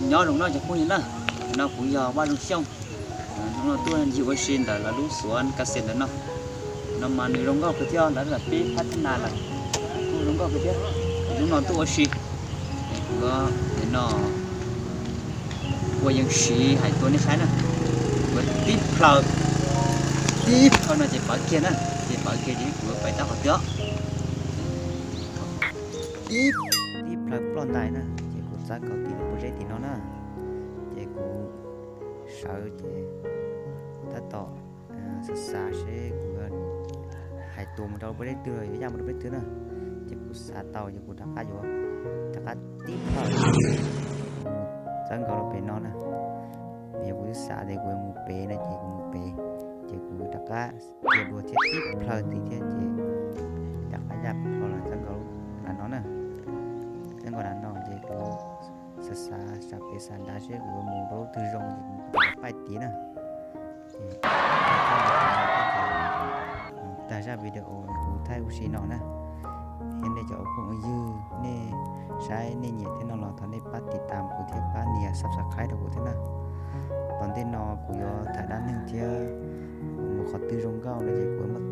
Nyob zoo no cov phooj ywg na, no kuv yog Vaj Zoo Xyooj. Hnub no tuaj ncig ua si ntawm lawv lub xyuas kas xes ntawm no. No mas nws zoo nkauj kawg thiab, lawv lam pib phab thab nas lawm, kuj zoo nkauj kawg thiab. Hnub no tuaj ua si, kuv no ua yees siv hais rau nej saib na. Kuv tib plhaw, tib plhaw no ces pawv kiag na, ces pawv kiag ces kuv pais tab qhov twg os. Tib, tib plhaw ploj ntais na, ces kuv txawb nkaus tim lub pob zeb tim no na, ces kuv sawv ces kuv tab tom xav xav seb kuv hais tuas mus rau lub pob zeb twg los yuav yaj mus rau pob zeb twg na, ces kuv xav tau ces kuv rov qab yuav, rov qab tib plhaw txawb nkaus rau pem no na. Yog kuv twb xav tias kuv yuav mus pem no ces kuv mus pem, ces kuv rov qab cia dua thiab tib plhaw tid thiab ces rov qab yaj plho los txawb nkaus nram no na. Txawb nkaus nram no ces kuv xav xav sab pem sab nrad seb kuv yuav mus rau lub twg zoo ces kuv rov qab paib tid na. Ces tag zaj video kuv thaij ua si no na. Thiab nej cov phooj ywg nej saib nej nyiam thiab no los thov nej pab tiv tas kuv thiab pab nias subscribe rau kuv thiab na. Tom ntej no kuv yuav tham dab neeg thiab mus qhov twg zoo nkauj no ces kuv muab